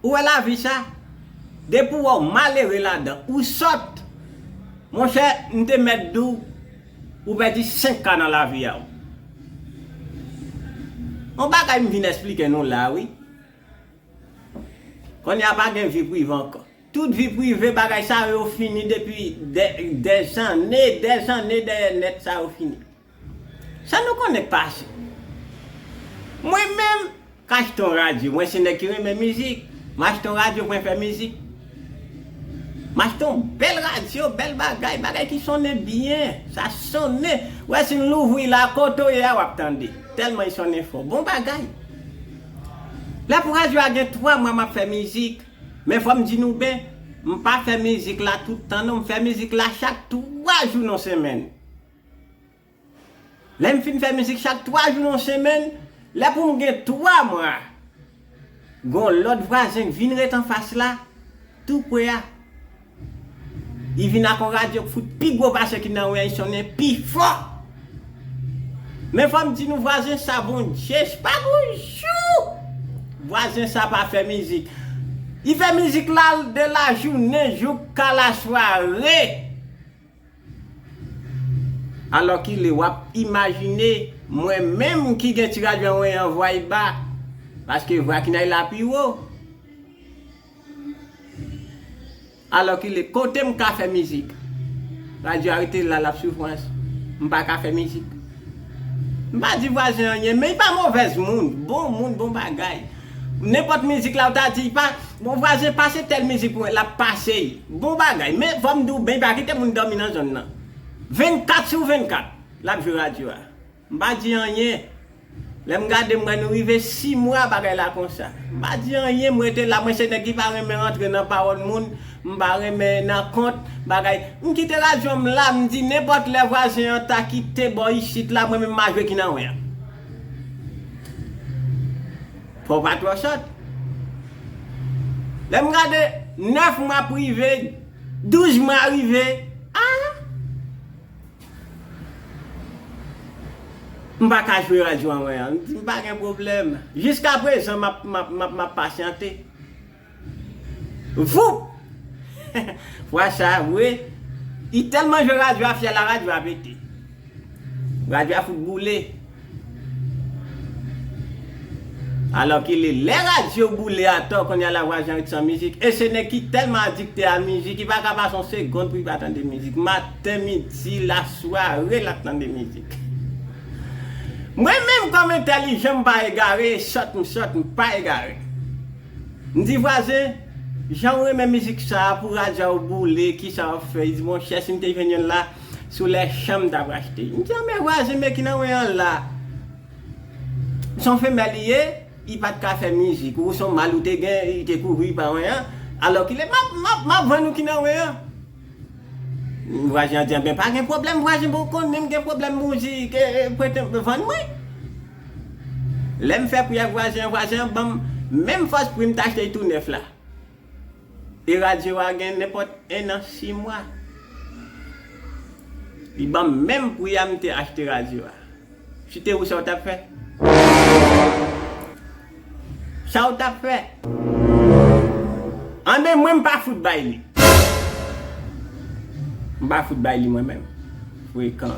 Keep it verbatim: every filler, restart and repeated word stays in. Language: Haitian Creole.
Ou wè lavi sa? Depi w wè w malere ladan, ou sòt, monchè, m te mèt di w, ou pèdi senk ka nan lavi a w. Yon bagay m vin eksplike nou la, wi. Kounye a pa gen vi prive ankò. Tout vi prive, bagay sa yo fini depi dè, dè zanne, dè zanne dèyè nèt sa yo fini. Sa nou konnen k pase. Mwen menm, k achte yon radyo, mwen se nèg ki renmen mizik. M achte yon radyo pou mwen fè mizik. M achte yon bèl radyo, bèl bagay, bagay ki sonnen byen. Sa sonnen. Wè si m louvri la, kote w ye a, w ap tande. Tèlman li sonnen fò. Bon bagay. Lè pou radyo a gen twa mwa m ap fè mizik. Men fò m di nou byen, m pa fè mizik la tout tan non, m fè mizik la chak twa jou nan semèn. Lè m fin fè mizik chak twa jou nan semèn, lè pou m gen twa mwa, gon lòt vwazen k vin ret anfas la, tou pre a. Li vin ak yon radyo k fout pi gwo pase ki nan wen an, li sonnen pi fò. Men fò m di nou, vwazen sa, Bondye, pa gon jou vwazen sa pa fè mizik. Li fè mizik la de lajounen jouka lasware. Alòkile, w ap imajine, mwen menm ki gen ti radyo an wen an, vwa l ba, paske vwa Kinay la pi wo. Alòkile, kote m ka fè mizik? Radyo a rete la, l ap soufrans. M pa ka fè mizik. M pa di vwazen anyen, men li pa movèz moun. Bon moun, bon bagay. Nenpòt mizik la, ou ta di, pa, bon, vwazen pase tèl mizik pou mwen, l ap pase l. Bon bagay. Men fò m di w byen, pa kite moun dòmi nan zòn nan. Vennkat sou vennkat, l ap jwe radyo a. M pa di anyen. Lè m gade, m wè nou rive sis mwa bagay la konsa. M pa di anyen, m rete la, mwen se nèg ki pa renmen rantre nan pawòl moun, m pa renmen nan kont, bagay. M kite radyo m la, m di nenpòt lè vwazen an ta kite bò isit la, mwen menm m a jwe Kinan wen an. Fò w pa twò sòt. Lè m gade, nèf mwa ap rive, douz mwa rive, a! M pa ka jwe radyo an wen an. M di, m pa gen pwoblèm. Jiska prezan, m ap, m ap, m ap, m ap pasyante. Voup! Fwa sa, vre, li tèlman jwe radyo a, fyèl la radyo a pete. Radyo a fout boule. Alòkile, lè radyo boule atò, kounye a la vwazen ret san mizik. E se nèg ki tèlman adikte a mizik, li pa ka pase yon segonn pou li pa tande mizik. Maten, midi, lasware, l ap tande mizik. Mwen menm kòm entèlijan, m pa egare, e sòt m sòt, m pa egare. M di vwazen, jan w renmen mizik sa a, pou radyo a w boule, kisa w ap fè? Li di, monchè, si m te jwenn youn la, sou lè chan m t ap achte. M di, men vwazen, men Kinan wen an la. Se yon femèl li ye, li pa t ka fè mizik. Ou se yon mal ou te gen, li te kouvri pa wen an. Alòkile, m ap, m ap, m ap vann ou Kinan wen an. Vwazen an di, anben, pa gen pwoblèm, vwazen, bon, konnen m gen pwoblèm mizik, e, e, prete m, vann mwen. Lè m fè pri ak vwazen an, vwazen an ban m menm fòs pri m t achte l tou nèf la. E radyo a gen nenpòt en an, sis mwa. Li ban m menm pri a m te achte radyo a. Si te ou, sa w t ap fè? Sa w t ap fè? Anben, mwen, m pa fout bay li. M pa fout bay li, mwen menm. Frekan.